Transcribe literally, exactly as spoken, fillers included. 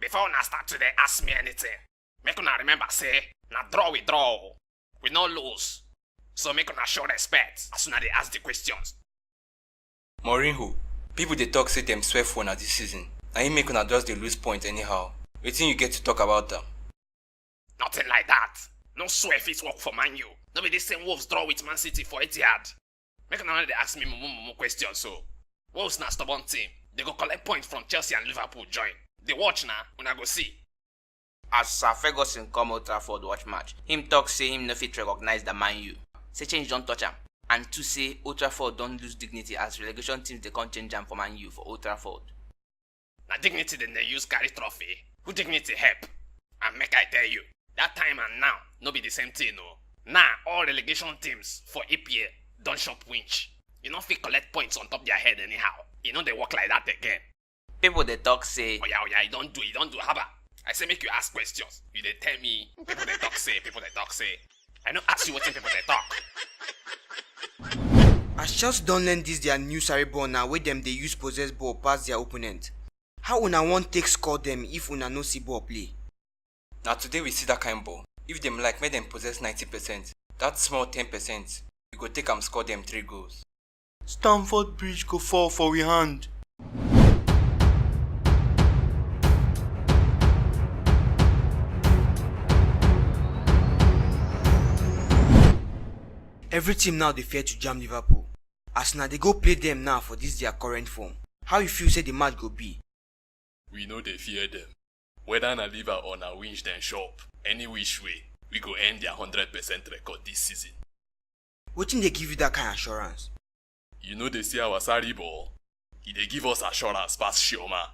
Before una start to dey ask me anything, make una remember say na draw we draw o. We no lose. So make una show respect as una dey ask the questions. Mourinho, people dey talk say dem swear for una this season. Na him make una just dey lose points anyhow. Wetin you get to talk about am? Nothing like that. No swear fit work for Man U. No be the same Wolves draw with Man City for Etihad. Make una no dey ask me mumu mumu questions so. Wolves na stubborn team. They go collect points from Chelsea and Liverpool join. Dey watch na, una go see. As Sir Ferguson come Old Trafford watch match, him talk say him no fit recognize the Man U. Say change don touch am. And two say Old Trafford don lose dignity as relegation teams dey come change am for Man U for Old Trafford. Na dignity dem dey use carry trophy. Who dignity help? And make I tell you, that time and now no be the same thing o. Now all relegation teams for E P L don chop winch. You no fit collect points on top their head anyhow. E no dey work like that again. People dey talk say Oya oya, you don do, you don do, haba. I say make you ask questions. You dey tell me. People dey talk say, people dey talk say. I no ask you wetin people dey talk. As Chelsea don learn this their new Sarri ball now wey dem dey use possess ball pass their opponent, how una wan take score dem if una no see ball play? Na today we see that kind ball. If dem like, make dem possess ninety percent. That small ten percent, we go take am score dem three goals. Stamford Bridge go fall for we hand. Every team now dey fear to jam Liverpool. As una dey go play dem now for this their current form, how you feel say the match go be? We no dey fear dem. Whether na liver or na winch dem chop, any which way, we go end their hundred percent record this season. Wetin dey give you that kind assurance? You no dey see our Sarri ball? E dey give us assurance pass Chioma.